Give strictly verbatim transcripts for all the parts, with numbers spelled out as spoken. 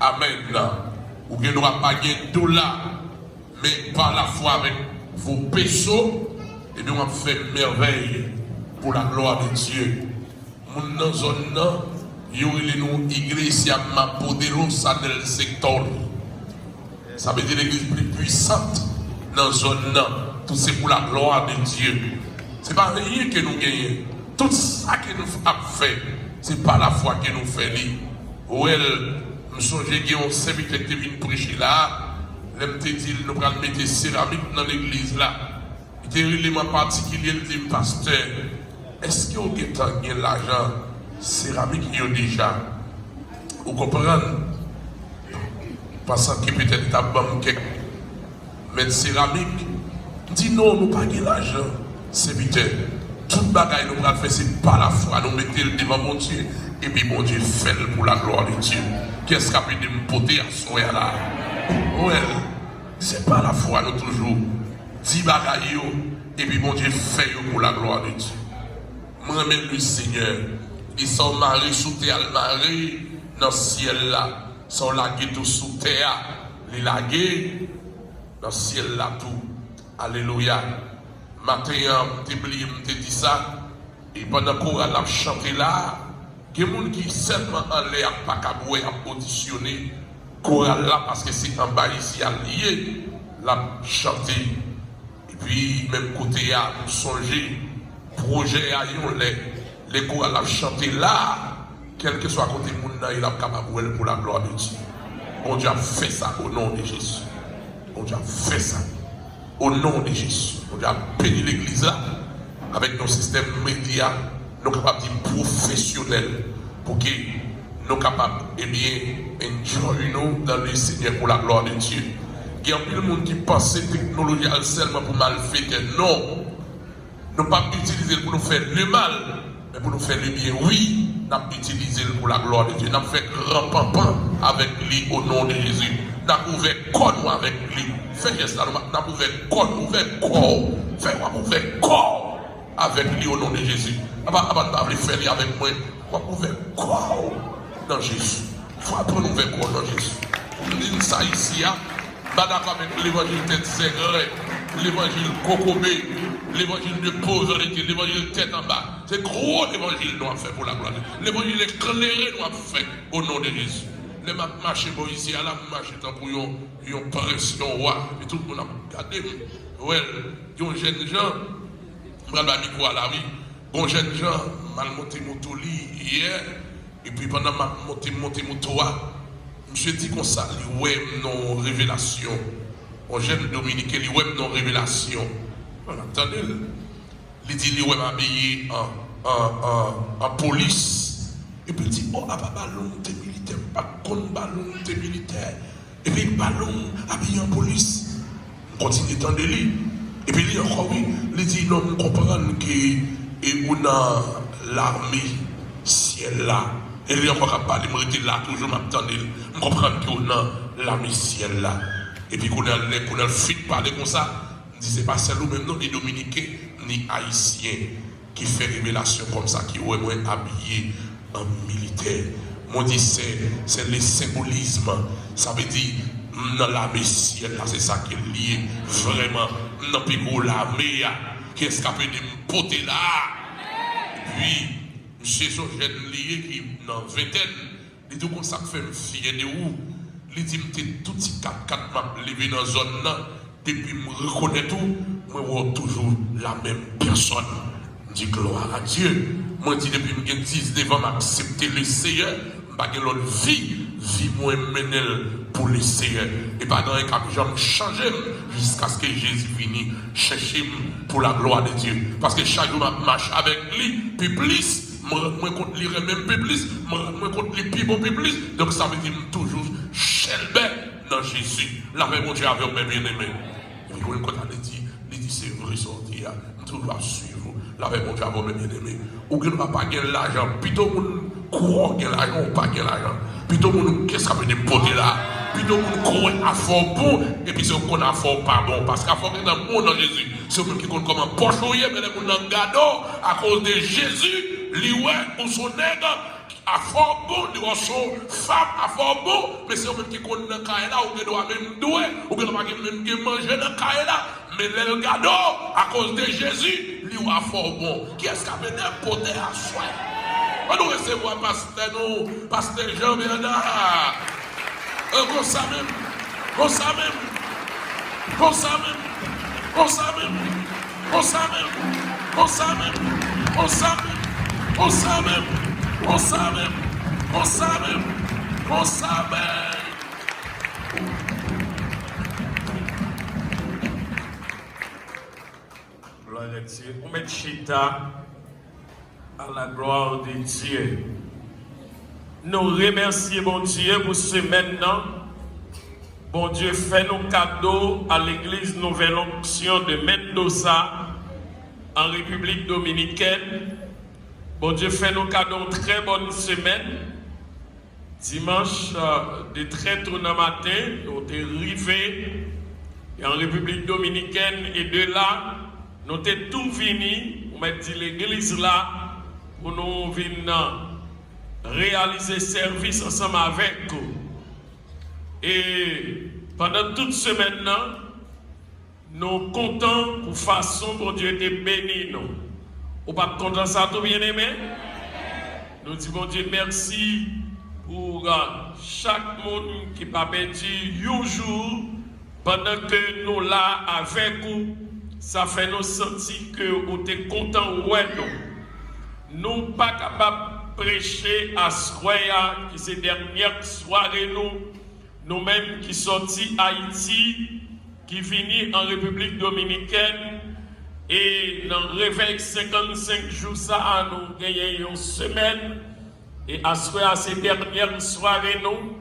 Amèn. Ou gen dwa pa gen dola, men pa lafwa avèk vo peso, ebyen w ap fè mèvèy pou la glwa de Dye. Moun nan zòn nan, yo rele nou Iglesia Más Poderosa del Sector. Sa vle di legliz pli pwisant nan zòn nan. Tout se pou la glwa de Dye. Se pa anyen ke nou genyen. Tout sa ke nou ap fè, se pa lafwa ke nou fè li. Well, m sonje gen yon sèvitè ki te vin preche la, lè m te di l nou pral mete seramik nan legliz la. Li te rele m an patikilye, li di m, "Pastè, èske w gentan gen lajan seramik yo deja?" Ou konprann? Pansan ke petèt li t ap ban m kèk mèt seramik. M di, "Non, nou pa gen lajan, sèvitè. Tout bagay nou pral fè, se pa lafwa. Nou mete l devan Bondye, epi Bondye fè l pou la glwa de Dye." Kiyès k ap ede m pote aswè a la? Well, se pa lafwa nou toujou di bagay yo, epi Bondye fè yo pou la glwa de Dye. Mwen renmen le Senyè. Li sa w mare sou tè a, l mare nan syèl la. Sa w lage tou sou tè a, li lage nan syèl la tou. Alelouya. Maten an, m te bliye m te di sa. E pandan koral la ap chante la, gen moun ki sèlman anlè a pa kab wè, ap odisyone koral la, paske se anba isi a l ye, l ap chante. Epi, menm kote a, m sonje pwojè a yon lè, lè koral la ap chante la, kèlkeswa kote moun nan ye, l ap kapab wè l pou la glwa de Dye. Bondye ap fè sa, o non de Jezi. Bondye ap fè sa. O non de Jezi, Bondye ap beni legliz la avèk yon sistèm medya, nou kapab di pwofesyonèl, pou ke nou kapab, ebyen, enjoy nou dans le Seigneur pour la gloire de Dieu. Gen anpil moun ki panse teknoloji a sèlman pou malfetè. Non! Nou p ap itilize l pou nou fè lemal, men pou nou fè lebyen, wi, n ap itilize l pou la glwa de Dye. N ap fè gran panpan avèk li, o non de Jezi. N ap ouvè kò nou avèk li. Fè jès la, nou, n ap ouvè kò nou, ouvè kò w. Fè w ap ouvè kò w avèk li, o non de Jezi. Apa, apa n pa vle fè li avèk mwen. W ap ouvè kò w nan Jezi. Fò aprann ouvè kò w nan Jezi. M di n sa isi a, m pa dakò avèk levanjil tèt zègrè, levanjil kokobe, levanjil de povrete, levanjil tèt anba. Se gwo levanjil nou ap fè pou laglwa de Dye. Levanjil eklere nou ap fè o non de Jezi. Lè m ap mache bò isi a la, m mache tankou yon, yon prens, yon wa. E tout moun ap gade m. Well, yon jèn jan, m pral bay mikwo a la, wi. Yon jèn jan, m al monte moto li yè. Epi pandan m ap monte, monte moto a, misye di konsa, li wè m nan yon revelasyon. Yon jèn dominiken, li wè m nan yon revelasyon. Mwen ap tande l. Li di li wè m abiye an, an, an, an polis. Epi l di, "O, apa balon m te militè, m pa t konn balon m te militè." Epi balon abiye an polis. M kontinye tande li. Epi li ankò, wi, li di, "Non, m konprann ke e ou nan lame syèl la." E li ankò k ap pale, m rete la toujou, m ap tande l. "M konprann ke ou nan lame syèl la." Epi kounye a, lè, kounye a l fin pale konsa, m di, "Se pa sèl ou menm non, ni dominiken, ni ayisyen ki fè revelasyon konsa, ki wè mwen abiye an militè." Mwen di, "C'est, c'est le symbolisme." Sa vle di, m nan lame syèl la, se sa ke l ye. Vrèman, m nan pi gwo lame a. Kiyès k ap ede m pote la? Epi, misye se yon jèn li ye ki nan ventèn. Li di w konsa k fè m fyè de ou. Li di m te tou ti kat kat m ap leve nan zòn nan. Depi m rekonèt ou, mwen wè w toujou la menm pèsòn. M di, "Gloire à Dieu." Mwen di, "Depi m gen diznèf an, m aksepte le Seyè. M pa gen lòt vi. Vi mwen mennen l pou le Seyè. E pa gen anyen k ap janm chanje m jiskaske Jezi vini chèche m pou la glwa de Dye." Paske chak jou m ap mache avèk li pi plis, m rann mwen kont li renmen m pi plis, m rann mwen kont li pi bon pi plis. Donk, sa vle di m toujou chèlbè nan Jezi. Lapè Bondye avè w, mè byeneme. Epi, kounye kote a, li di, li di, "Se vre sa w di a. M toujou ap swiv ou." Lapè Bondye avè w, mè byeneme. Ou gen dwa pa gen lajan. Pito moun kwè w gen lajan, ou pa gen lajan. Pito moun ou gen sa vle di pote la. Pito moun kwè afè w bon, epi se ou konn afè w pa bon. Paske afè w gentan bon nan Jezi. Se ou menm ki konn kòman pòch ou ye, men lè moun nan gade w, akoz de Jezi, li wè ou se yon nèg afè w bon, li wè w se yon fanm afè w bon, men se ou menm ki konn nan kay la, ou gen dwa menm dwe, ou gen dwa pa gen menm gen manje nan kay la, men lè l gade w, akoz de Jezi, li wè afè w bon. Kiyès k ap ede m pote aswè? Ann nou resevwa pastè nou, pastè Jean Bernard. An konsa menm, konsa menm, konsa menm, konsa menm, konsa menm, konsa menm, konsa menm, konsa menm, konsa menm, konsa menm, konsa menm. Glwa a Dye. Ou mèt chita. À la gloire de Dieu. Nou remèsye Bondye pou semèn nan. Bondye fè nou kado a legliz Nouvelle Onction de Mendoza, an Repiblik Dominikèn. Bondye fè nou kado yon trè bòn semèn. Dimanch, euh, de trè to nan maten, nou te rive an Repiblik Dominikèn, e de la, nou te tou vini, ou mèt di legliz la, pou nou vin, euh, reyalize sèvis ansanm avèk ou. E pandan tout semèn nan, nou kontan pou fason Bondye te beni nou. Ou pa t kontan sa tou, byeneme? Nou di Bondye mèsi pou, ah, chak moun ki pa pèdi yon jou pandan ke nou la avèk ou. Sa fè nou santi ke ou te kontan wè nou. Nou pa kapab preche aswè a, ki se dènyè sware nou. Nou menm ki sòti Ayiti, ki vini an Repiblik Dominikèn, e nan revèy senkannsenk jou sa a, nou genyen yon semèn, e aswè a se dènyè sware nou.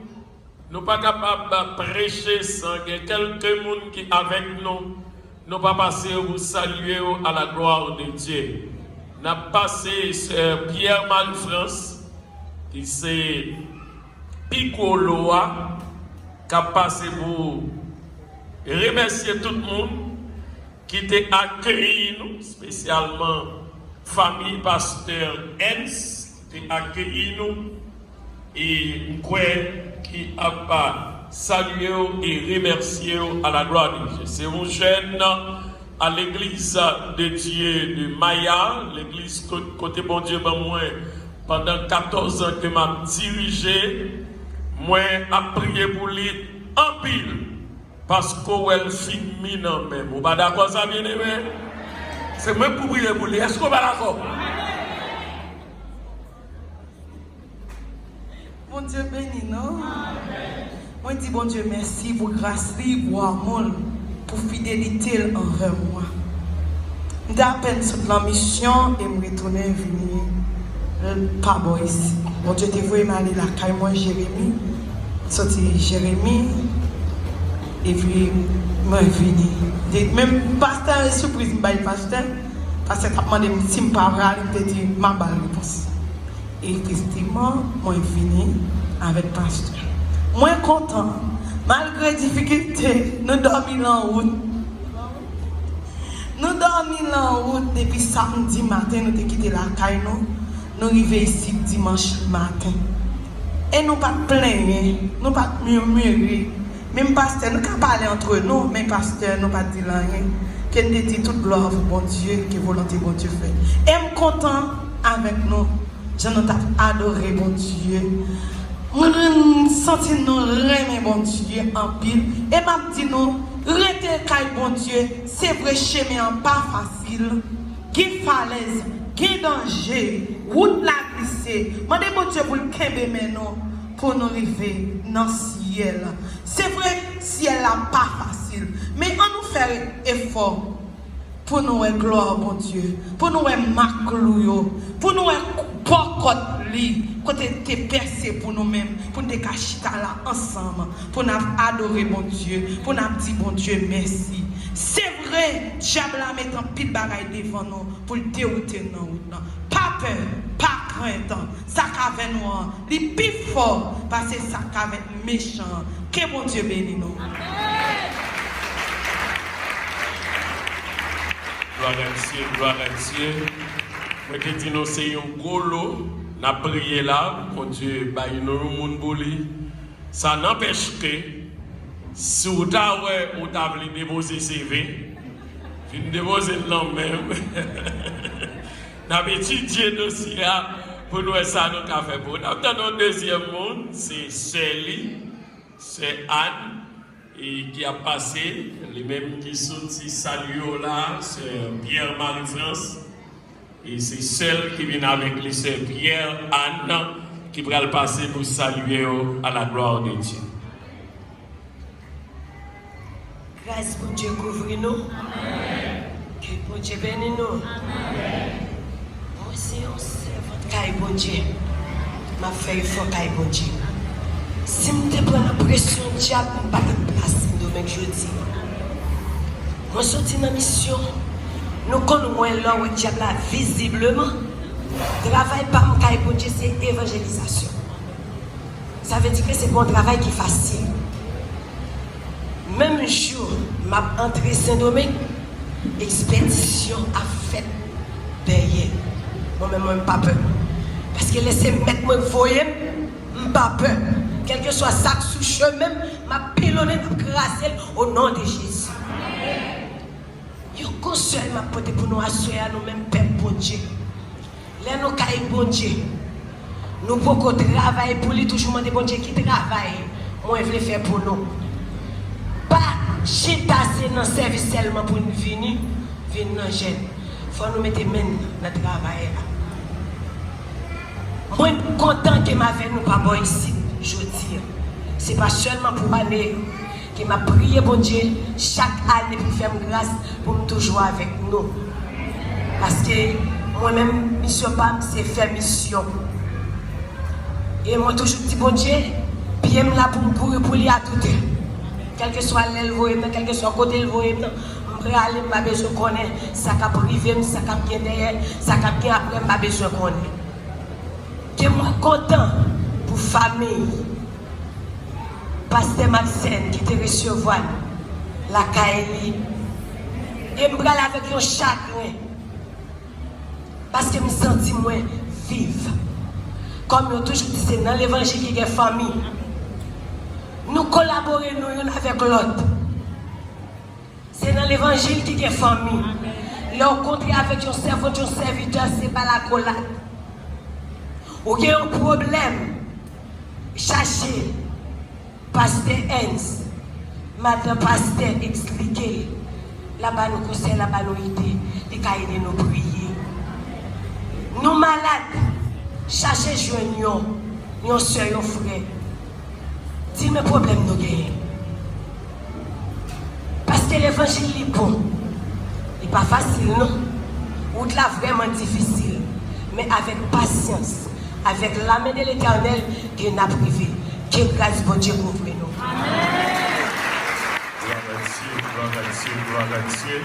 Nou pa kapab preche san gen kèlke moun ki avèk nou. Nou pa pase pou salye yo à la gloire de Dieu. N ap pase sè Pierre Malfrance, ki se pi gwo lo a, k ap pase pou remèsye tout moun ki te akeyi nou, espesyalman fanmi pastè Ens ki te akeyi nou, e m kwè ki ap salye w e remèsye w à la gloire de Dieu. Se yon jèn a legliz de Dieu de Maya, legliz ko-, kote Bondye ban mwen pandan katòz an ke m ap dirije. Mwen ap priye pou li anpil. Paske w wè l fin mi nan men m. Ou pa dakò sa, byeneme? Se mwen k pou priye pou li. Èske w pa dakò? Bondye beni nou. Mwen di Bondye mèsi pou gras li, pou amou l, pou fidelite l anvè mwen. M te apèn sot nan misyon e m retounen vini, euh, pa bò isit. Bondye te voye m ale lakay mwen, Jeremi. Soti Jeremi, epi mwen vini. De, menm pastè, sipriz m bay pastè. Pastè t ap mande m si m pa prale, m te di m ap ba l repons. Efektivman, mwen vini avèk pastè. Mwen kontan, malgre difikilte, nou dòmi lan wout. Nou dòmi lan wout depi samdi maten, nou te kite lakay nou, nou rive isit dimanch maten. E nou pa t plenyen, nou pa t mimire. Menm pastè, nou ka pale antre nou, men pastè, nou pa t di l anyen. Ke n te di tout glwa pou Bondye, ke volonte Bondye fèt. E m kontan avèk nou, jan nou t ap adore Bondye. Mwen santi nou renmen Bondye anpil. E m ap di nou, rete kay Bondye. Se vre, chemen an pa fasil. Gen falèz, gen danje, wout la glise. Mande Bondye pou l kenbe men nou, pou nou rive nan syèl. Se vre, syèl la pa fasil, men ann nou fè efò pou nou wè glwa Bondye, pou nou wè mak klou yo, pou nou wè bò kòt li, kote l te pèse pou nou menm, pou n te ka chita la ansanm, pou n ap adore Bondye, pou n ap di Bondye mèsi. Se vre, dyab la met anpil bagay devan nou pou l dewoute n nan wout lan. Pa pè, pa krent, sa k avè nou an, li pi fò pase sa k avèk mechan an. Ke Bondye beni nou. Glwa a Dye, glwa a Dye. Mwen te di nou se yon gwo lo. N ap priye la, Bondye bay nou yon moun pou li. Sa n'empêche que, si w ta wè ou ta vle depoze C V, vin depoze l nan men m. N ap etidye dosye a pou n wè sa nou ka fè pou ou. N ap tann yon dezyèm moun, se sè li, sè Ann, e ki ap pase, li menm ki soti salye w la, sè Pierre Marie France. E se sè l ki vin avèk li, sè Pierre Anne, ki pral pase pou salye w à la gloire de Dieu. Gras Bondye kouvri nou. Ke Bondye beni nou. Mwen se yon sèvant kay Bondye. M ap fè efò kay Bondye. Si m te pran nan presyon dyab, m pa t ap plas Sendomeng jodi. Mwen soti nan misyon. Nou konn wè lè w wè dyab la vizibleman. Travay pa m kay Bondye se evanjelizasyon. Sa vle di ke se pa yon travay ki fasil. Menm jou m ap antre Sendomeng, ekspedisyon ap fèt dèyè. Mwen menm, mwen pa pè. Paske lè se mèt mwen k voye m, m pa pè. Kèlkeswa sa k sou chemen m, m ap pilonnen, m ap kraze l o non de Jezi. Yon konsèy m ap pote pou nou aswè a, nou menm pèp Bondye. Lè nou kay Bondye, nou poko travay pou li, toujou mande Bondye ki travay mwen vle fè pou nou. Pa chita se nan sèvis sèlman pou n vini, vin nan jèn. Fò nou mete men n nan travay la. Mwen kontan ke m avè nou pa bò isit jodi a. Se pa sèlman pou ane ke m ap priye Bondye chak ane pou l fè m gras pou m toujou avèk nou. Paske mwen menm, misyon pa m, se fè misyon. E mwen toujou di Bondye, pye m la pou m kouri pou li a tout. Kèlkeswa lè l voye m nan, kèlkeswa kote l voye m nan, m prale, m pa bezwen konnen sa k ap rive m, sa k ap gen dèyè, sa k ap gen apre, m pa bezwen konnen. Ke mwen kontan pou fanmi Pastè Madsen ki te resevwa n lakay li. E m pral avèk yon chagren. Paske m santi mwen viv. Kòm yo toujou di, se nan levanjil ki gen fanmi. Nou kolabore nou youn avèk lòt. Se nan levanjil ki gen fanmi. Lè w kontre avèk yon sèvant, yon sèvitè, se pa lakolad. Ou gen yon pwoblèm, chache Pastè Ernst, madan pastè, eksplike l. L ap ba nou konsèy, l ap ba nou ide, li ka ede nou priye. Nou malad, chache jwenn yon, yon sè, yon frè. Di l men pwoblèm nou genyen. Paske levanjil li bon. Li pa fasil non. Wout la vrèman difisil. Men avèk pasyans, avèk lamen de Letènèl, ke n ap rive. Ke gras Bondye kouvri nou. Glwa a Dye, glwa a Dye, glwa a Dye.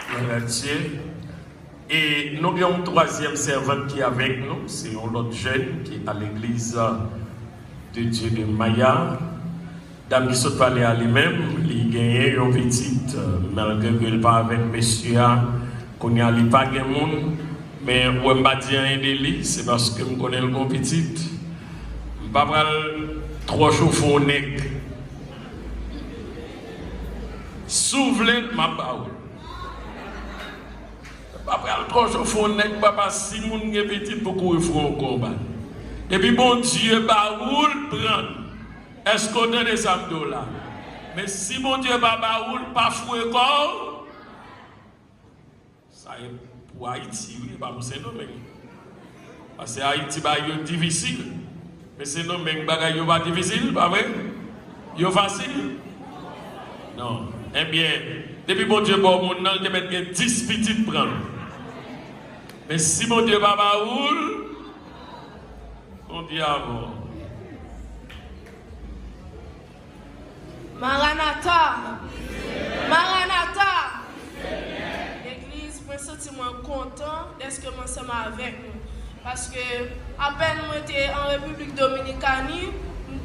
Glwa a Dye. E nou gen yon twazyèm sèvant ki avèk nou, se yon lòt jèn ki a Legliz de Dye de Maya. Dam ki sot pale a li menm, li genyen yon pitit, malgre ke l pa avèk mesye a, kounye a li pa gen moun, men ou wè m pa di anyen de li, se paske m konnen l gon pitit. M pa pral twò chofe yon nèg. Si w vle l, m ap ba ou l. Pa pral twò chofe yon nèg, papa, si moun gen pitit pou kouri fwe yon konba. Depi Bondye ba ou l, pran l. Èske w tande sa m di w la? Men si Bondye pa ba ou l, pa fwe kò w. Sa e pou Ayiti, wi, e pa pou Sendomeng. Paske Ayiti, bagay yo difisil. Men Sendomeng, bagay yo pa difisil, pa vre? Yo fasil? Non. Ebyen, depi Bondye ba w moun nan, l te mèt gen dis pitit, pran l. Men si Bondye pa ba ou l, Bondye avè w. Maranata! Maranata! Legliz, mwen santi mwen kontan dèske m ansanm avèk nou. Paske apèn mwen te an Repiblik Dominikani,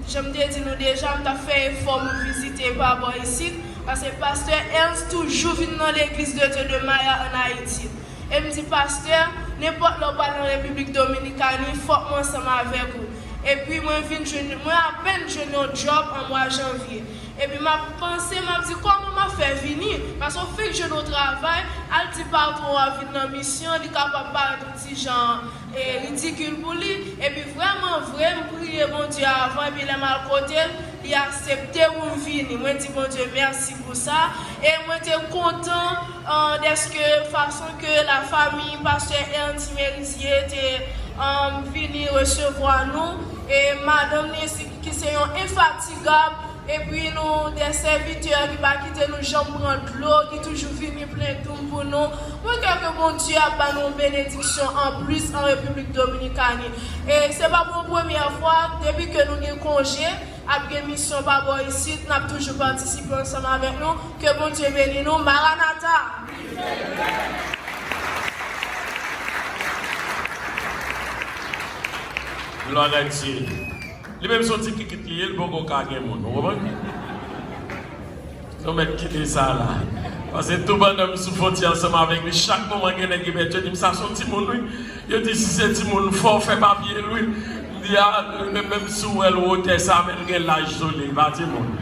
jan m te di nou deja, m t ap fè efò pou m vizite pa bò isit, paske Pastè Ernst toujou vin nan Legliz de Dye de Maya ann Ayiti. E m di, Pastè, Nenpòt lè w pral nan Repiblik Dominikani, fòk mwen ansanm avèk ou. Epi mwen vin jwenn, mwen apèn jwenn yon djòb an mwa janvye. Epi m ap panse, m ap di, kòman m ap fè vini? Paske w fenk jwenn yon travay, al di patwon an vin nan misyon, li kapab parèt yon ti jan, e, ridikil pou li. Epi vrèman vre, m priye Bondye avan, epi lè m al kote l, li aksepte pou m vini. Mwen di Bondye mèsi pou sa. E mwen te kontan, euh, dèske fason ke lafanmi pastè Ernst Merisier te, euh, vini resevwa nou, e madanm li ki se yon enfatigab, epi nou de sèvitè ki pa kite nou janm pran dlo, ki toujou vini plen doum pou nou. Mwen kwè ke Bondye ap ba nou yon benediksyon anplis an Repiblik Dominikani. E se pa pou yon premyè fwa, depi ke nou gen konje, ap gen misyon pa bò isit, n ap toujou patisipe ansanm avèk nou. Ke Bondye beni nou. Maranata! Glwa a Dye. Li menm se yon ti kikit li ye, li poko ka gen moun. Ou konprann? Nou mèt kite sa la. Paske tou pandan m sou fwontyè ansanm avèk li, chak moman gen nèg ki pètye di m, "Sa se yon timoun, wi." Yo di, "Si se timoun, fò w fè papye l, wi." M di, "A, menm, menm si w wè l wotè sa, men l gen laj sou li, li pa timoun."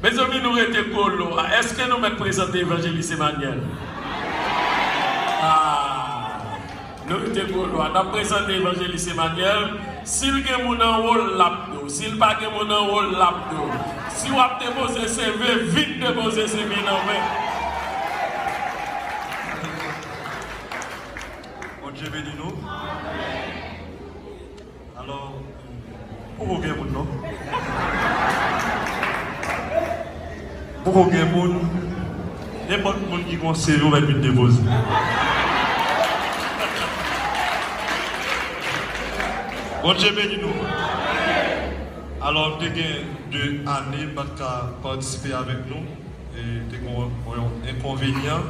Mezanmi, nou rete kolo a. Èske nou mèt prezante Evanjelis Emmanuel? Ah, nou rete kolo a. N ap prezante Evanjelis Emmanuel. Si l gen moun anwo l, l ap di w. Si l pa gen moun anwo l, l ap di w. Si w ap depoze C V, vin depoze C V nan men. Bondye beni nou. Alò, poko gen moun non. Poko gen moun. Nenpòt moun ki gon C V ou mèt vin depoze. Bondye beni nou. Alò, m te gen de ane m pa t ka patisipe avèk nou. E te gen yon, yon enkonvenyan.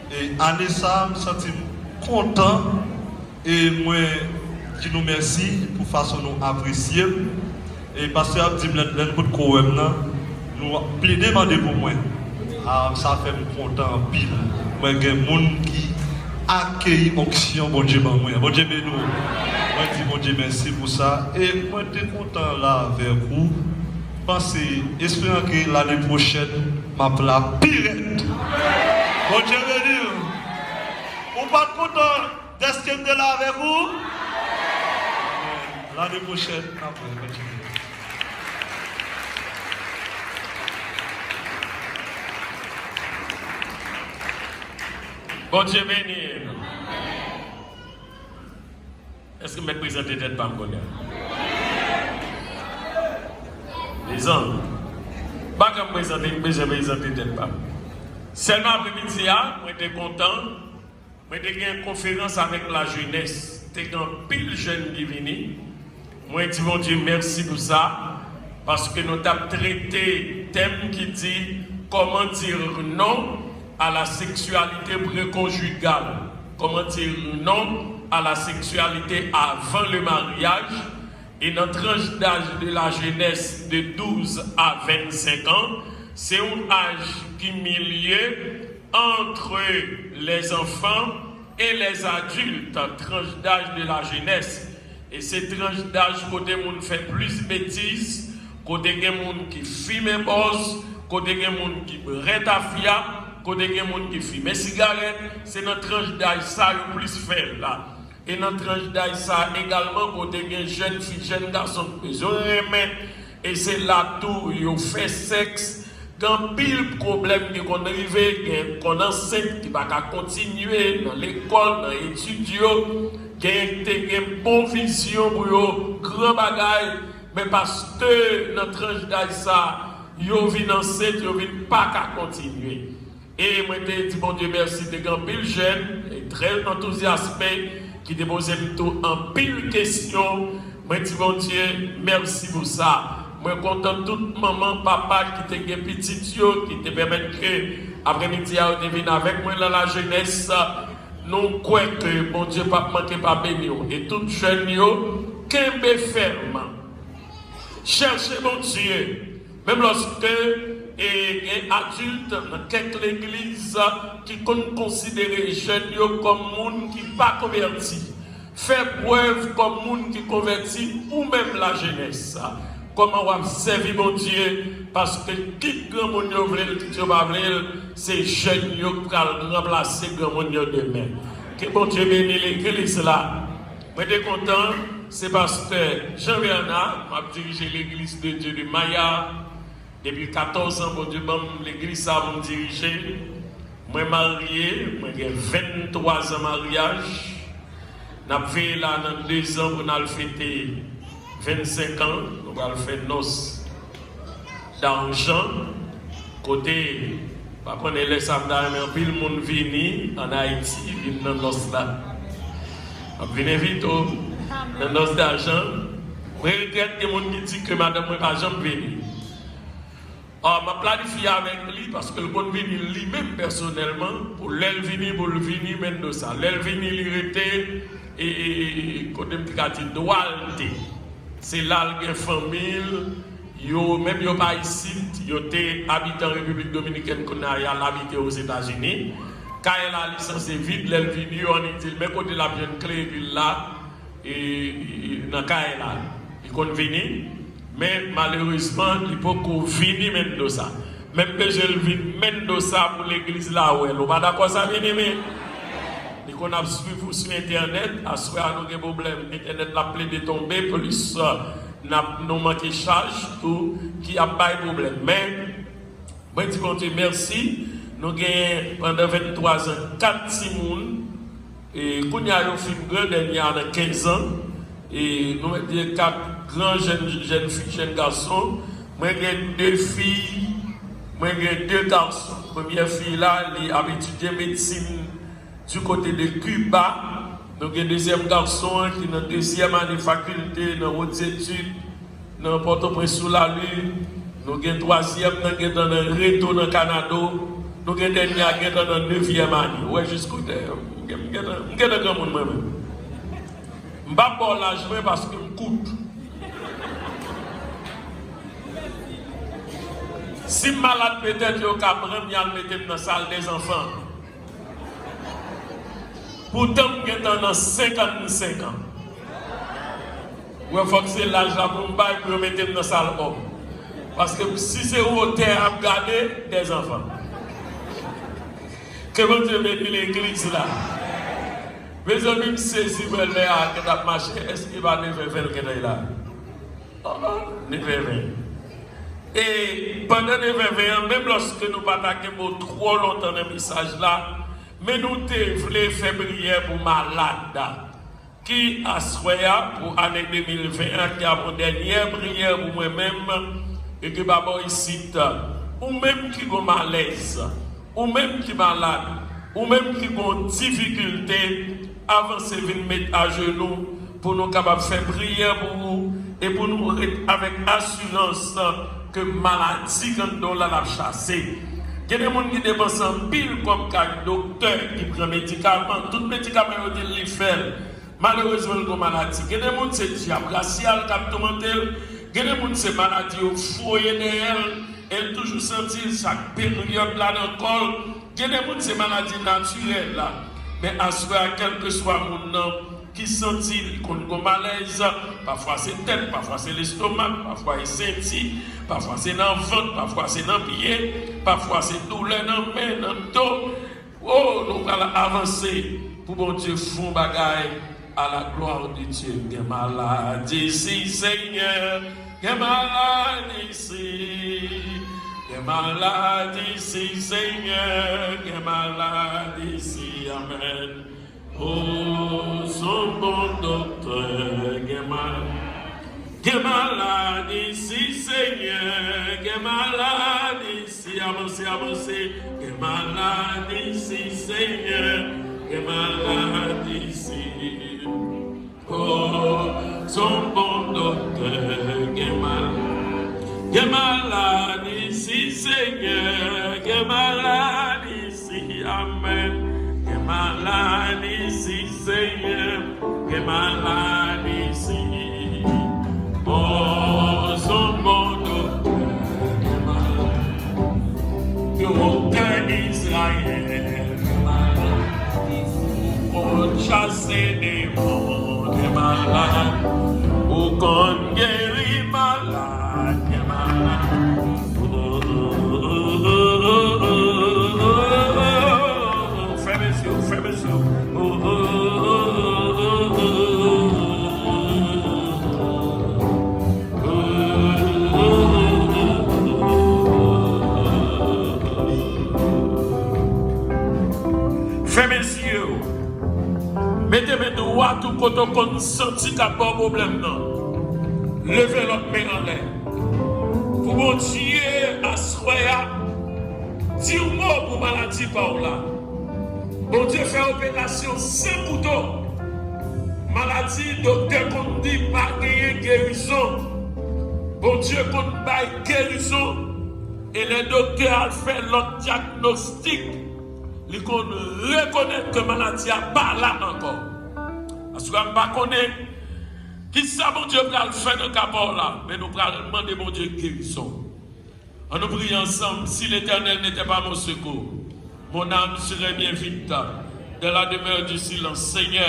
E ane sa a, m santi m kontan. E mwen di nou mèsi pou fason nou apresye m. E pastè ap di m lè, lè nou potko wè m nan, nou plede mande pou mwen. A, sa fè m kontan anpil. Mwen gen moun ki akeyi onksyon Bondye ban mwen. Bondye beni w. Mwen di Bondye mèsi pou sa. E mwen te kontan la avèk ou. Panse, esperan ke lane pwochèn, m ap la pi rèd. Bondye beni w. Ou pa t kontan dèske m te la avèk ou? Lane pwochèn, n ap wè, kontinye. Bondye beni nou. Èske m mèt prezante tèt pa m kounye a? Mezanmi, m pa janm prezante, m bezwen prezante tèt pa m. Sèlman apremidi a, mwen te kontan, mwen te gen konferans avèk lajenès. Te gen anpil jèn ki vini. Mwen di Bondye mèsi pou sa, paske nou t ap trete tèm ki di, comment dire non à la sexualité préconjugale, comment dire non à la sexualité avant le mariage, e nan tranch daj de la jenès de douz a vennsenk an, se yon aj ki milye entre les enfants et les adultes, tranch daj de la jenès. E se tranch daj kote moun fè plis betiz, kote gen moun ki fimen bòz, kote gen moun ki bwè tafya, kote gen moun ki fimen sigarèt, se nan tranch daj sa yo plis fè l la. E nan tranch daj sa egalman kote gen jèn fi, jèn gason ki bezwen renmen, e se la tou yo fè sèks. Gen anpil pwoblèm ki konn rive, gen konn ansent ki pa ka kontinye nan lekòl, nan etid yo, gen te gen bon vizyon pou yo, gran bagay, men paske nan tranch daj sa, yo vin ansent, yo vin pa ka kontinye. E mwen te di Bondye mèsi, te gen anpil jèn, e trè antouzyaste, ki te poze m tou anpil kesyon. Mwen di Bondye mèsi pou sa. Mwen kontan tout manman, papa ki te gen pitit yo, ki te pèmèt ke apremidi a yo te vin avèk mwen nan lajenès. Nou kwè ke Bondye p ap manke pa beni w. E tout jèn yo, kenbe fèm. Chèche Bondye. Menm lòske E gen adilt nan kèk legliz ki konn konsidere jèn yo kòm moun ki pa konvèti. Fè prèv kòm moun ki konvèti ou menm lajenès. Kòman w ap sèvi Bondye? Paske kit granmoun yo vle l, kit yo pa vle l, se jèn yo k pral ranplase granmoun yo demen. Ke Bondye beni legliz la. Mwen te kontan, se pastè Jean Bernard, m ap dirije Legliz de Dieu de Maya. Depi katòz an, Bondye ban m legliz sa pou m dirije. Mwen marye, mwen gen venntwa zan maryaj. N ap veye la nan de zan pou n al fete vennsenk an. Nou pral fè nòs dajan. Kote, pa konnen lè sa m ta renmen anpil moun vini ann Ayiti, vin nan nòs la. M ap vin envite w nan nòs dajan. Mwen regrèt gen moun ki di ke madanm mwen pa janm vini. Ah, m ap planifye avèk li, paske l konn vini li menm pèsonèlman, pou lè l vini, pou l vini Mendoza. Lè l vini, li rete, e, e, e, kote m te ka di, dwa l te. Se la l gen fanmi l, yo, menm yo pa isit, yo te abitan Repiblik Dominikèn, kounye a y al abite Ozetazini. Kay la, li sanse vid, lè l vini, yo annik di l, men kote l ap jwenn kle vil la, e, e, e, nan kay la. Li konn vini, men malerezman, li poko vini Mendoza. Men m bezwen l vin Mendoza pou legliz la wè l. Ou pa dakò sa, byeneme? Li konn ap swiv ou sou entènèt. Aswè a, nou gen pwoblèm. Entènèt la plede tonbe, plis, euh, n ap, nou manke chaj tou, ki ap bay pwoblèm. Men, mwen di Bondye mèsi, nou gen pandan venntwa zan kat timoun, e kounye a yo fin gran, dènye a nan kenz an, e nou mèt di kat gran jèn, jèn fi, jèn gason. Mwen gen de fi, mwen gen de gason. Premyè fi la, li ap etidye medsin du côté de Cuba. Nou gen dezyèm gason an ki nan dezyèm ane fakilte nan wot zetid nan Pòtoprens sou Lalin. Nou gen twazyèm nan gentan nan reto nan Kanado. Nou gen dènye a gentan nan nevyèm ane. Ou wè jis kote m gen, m gentan, m gentan granmoun mwen menm. M p ap ba w laj mwen paske m kout. Si m malad, petèt yo ka pran m, y al mete m nan sal dèzanfan. Poutan m gentan nan senkannsenk an. Wè, fòk se laj la pou m bay pou yo mete m nan sal òm. Paske si se wotè a ap gade, dèzanfan. Ke Bondye beni legliz la. Mezanmi, m sezi wè lè a gentan ap mache, èske pa nevè ven l gentan la? Oh, oh, nevè ven. E pandan nevè ven an, menm lòske nou pa ta kenbe w twò lontan nan mesaj la, men nou te vle fè priyè pou malad ki aswè a, pou ane de mil ven an, ki ap yon dènyè priyè pou mwen menm, e ke papa w isit, ou menm ki gon malèz, ou menm ki malad, ou menm ki gon difikilte, avanse vin met ajenou pou nou kapab fè priyè pou ou e pou nou ret avèk asirans ke maladi k anndan w la l ap chase. Gen de moun ki depanse anpil kòb kay doktè, ki pran medikaman, tout medikaman yo di l li fè l. Malerezman, l gon maladi. Gen de moun se dyab rasyal k ap toumante l. Gen de moun se maladi yo foye dèyè l, e l toujou santi l chak peryòd la nan kò l. Gen de moun se maladi natirèl la. Men aswè a, kèlkeswa moun nan ki santi li konn gon malèz, pafwa se tèt, pafwa se lestomak, pafwa e senti, pafwa se nan vant, pafwa se nan pye, pafwa se doulè nan men, nan do. Oh, nou pral avanse pou Bondye fè yon bagay à la gloire de Dieu. Gen maladi isi, Senyè. Gen maladi isi. Gen maladi isi, Senyè. Gen maladi isi. Amèn. Oh, s on bon doktè. Gen mal-, gen maladi isi, Senyè. Gen maladi isi. Avanse, avanse. Gen maladi isi, Senyè. Gen maladi isi. Oh, s on bon doktè. Gen mal-, gen maladi isi, Senyè. Gen maladi isi. Amèn. Gen maladi isi, Senyè. Gen maladi isi. Oh, s on bon doktè. Gen maladi. Kote w konn santi k ap ba w pwoblèm nan, leve lòt men anlè. Pou Bondye aswè a di yon mo pou maladi pa w la. Bondye fè operasyon san kouto. Maladi, doktè konn di pa genyen gerizon. Bondye konn bay gerizon. E lè doktè a fè lòt dyagnostik, li konn rekonèt ke maladi a pa la ankò. Aswè a, m pa konnen kisa Bondye pral fè nan ka pa w la, men nou pral mande Bondye gerizon. Ann nou priye ansanm. Si l'Éternel n'était pas mon secours, mon âme serait bien vite dans la demeure du silence. Senyè,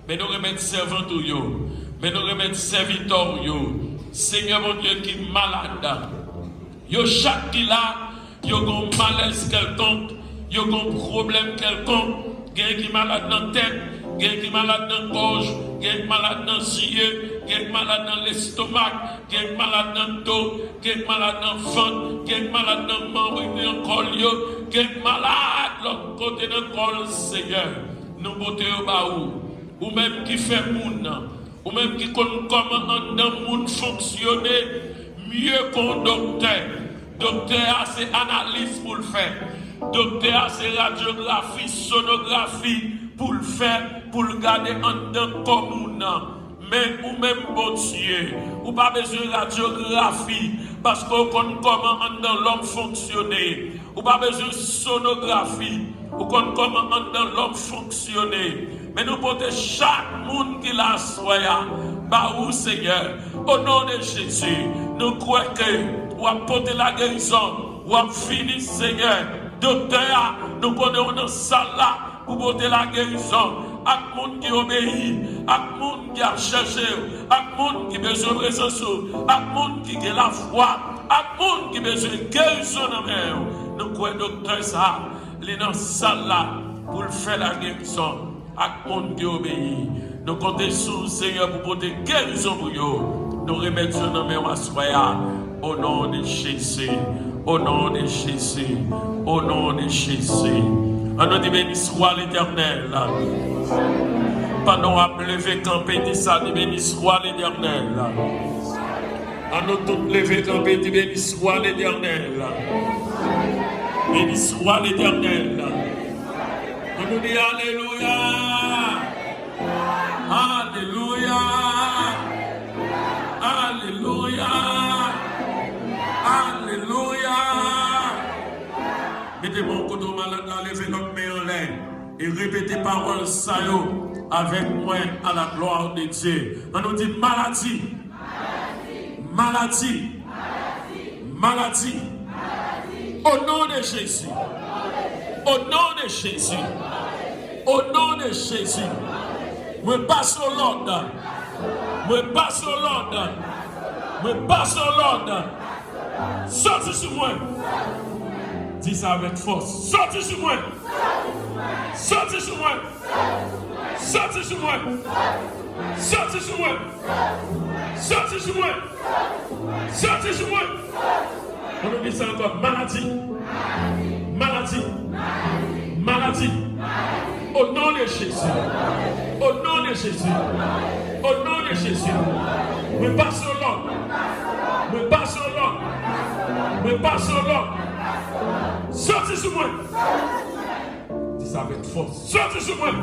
men nou remèt sèvant ou yo, men nou remèt sèvitè w yo. Senyè Bondye ki malad, yo chak ki la, yo gon malèz kèlkonk, yo gon pwoblèm kèlkonk, gen ki malad nan tèt, gen ki malad nan gòj, gen ki malad nan zye, gen ki malad nan lestomak, gen ki malad nan do, gen ki malad nan vant, gen ki malad nan manm nan kò l yo, gen ki malad lòt kote nan kò l, Senyè, nou pote yo ba ou. Ou menm ki fè moun nan, ou menm ki konn kòman anndan moun fonksyone mye ke yon doktè. Doktè a se analiz pou l fè. Doktè a se radyografi, sonografi pou l fè, pou l gade anndan kò moun nan. Men ou menm Bondye, ou pa bezwen radyografi, paske w konn kòman anndan lòm fonksyone. Ou pa bezwen sonografi, ou konn kòman anndan lòm fonksyone. Men nou pote chak moun ki la aswè a ba ou, Senyè. O non de Jezi, nou kwè ke w ap pote lagerizon, w ap vini, Senyè. Doktè a, nou konnen w nan sal la pou pote lagerizon. Ak moun ki obeyi, ak moun ki ap chèche w, ak moun ki bezwen prezans ou, ak moun ki gen lafwa, ak moun ki bezwen gerizon nan men w. Nou kwè doktè sa a, li nan sal la pou l fè lagerizon ak moun ki obeyi. Nou konte sou ou, Senyè, pou pote gerizon pou yo. Nou remèt yo nan men w aswè a. O non de Jezi. O non de Jezi. O non de Jezi. Ann nou di, beni swa Letènèl. Pandan w ap leve kanpe, di sa, di, beni swa Letènèl. Ann nou tout leve kanpe, di, beni swa Letènèl. Beni swa Letènèl. Ann nou di, alelouya. Alelouya. Alelouya. Alelouya. Mete men w kote w malad la, leve lòt men anlè e repete pawòl sa yo avèk mwen, à la gloire de Dieu. Ann nou di, maladi. Maladi. Maladi. O non de Jezi. O non de Jezi. O non de Jezi. Mwen pase w lòd. Mwen pase w lòd. Mwen pase w lòd. Soti sou mwen. Di sa avèk fòs. Soti sou mwen. Soti sou mwen. Soti sou mwen. Soti sou mwen. Soti sou mwen. Soti sou mwen. Ann nou di sa ankò. Maladi. Maladi. Maladi. O non de Jezi. O non de Jezi. O non de Jezi. Mwen pase w lòd. Mwen pase w lòd. Mwen pase w lòd. Soti sou mwen. Di sa avèk fòs. Soti sou mwen.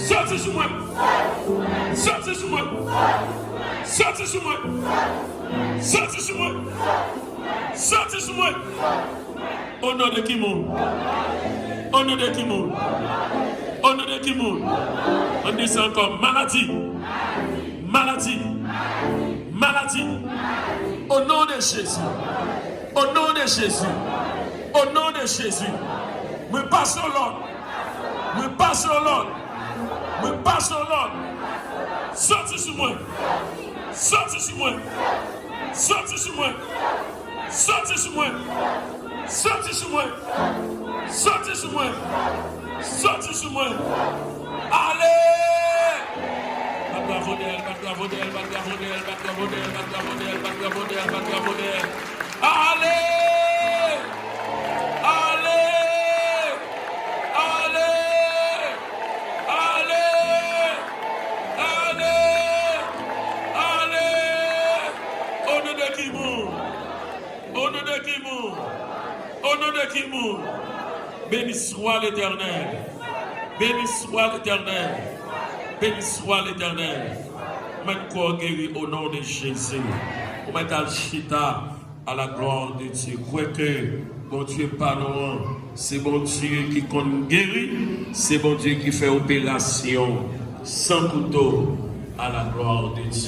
Soti sou mwen. Soti sou mwen. Soti sou mwen. Soti sou mwen. Soti sou mwen. O non de ki moun? O non de ki moun? O non de ki moun? Ann di sa ankò. Maladi. Maladi. Maladi. O non de Jezi. O non de Jezi. O non de Jezi. Mwen pase w lòd. Mwen pase w lòd. Mwen pase w lòd. Soti sou mwen. Soti sou mwen. Soti sou mwen. Soti sou mwen. Soti sou mwen. Soti sou mwen. Soti sou mwen. Ale! Bat bravo Dèl, bat bravo Dèl, bat bravo Dèl, bat bravo Dèl, bat bravo Dèl, bat bravo Dèl, bat bravo Dèl. Ale! Ale! Ale! Ale! Ki moun? Au nom de qui moun? Béni soit l'Éternel. Béni soit l'Éternel. Béni soit l'Éternel. Mwen kwè w geri au nom de Jésus. Ou mèt al chita à la gloire de Dieu. Kwè ke Bondye pa nou an, se Bondye ki konn geri, se Bondye ki fè operasyon san kouto à la gloire de Dieu.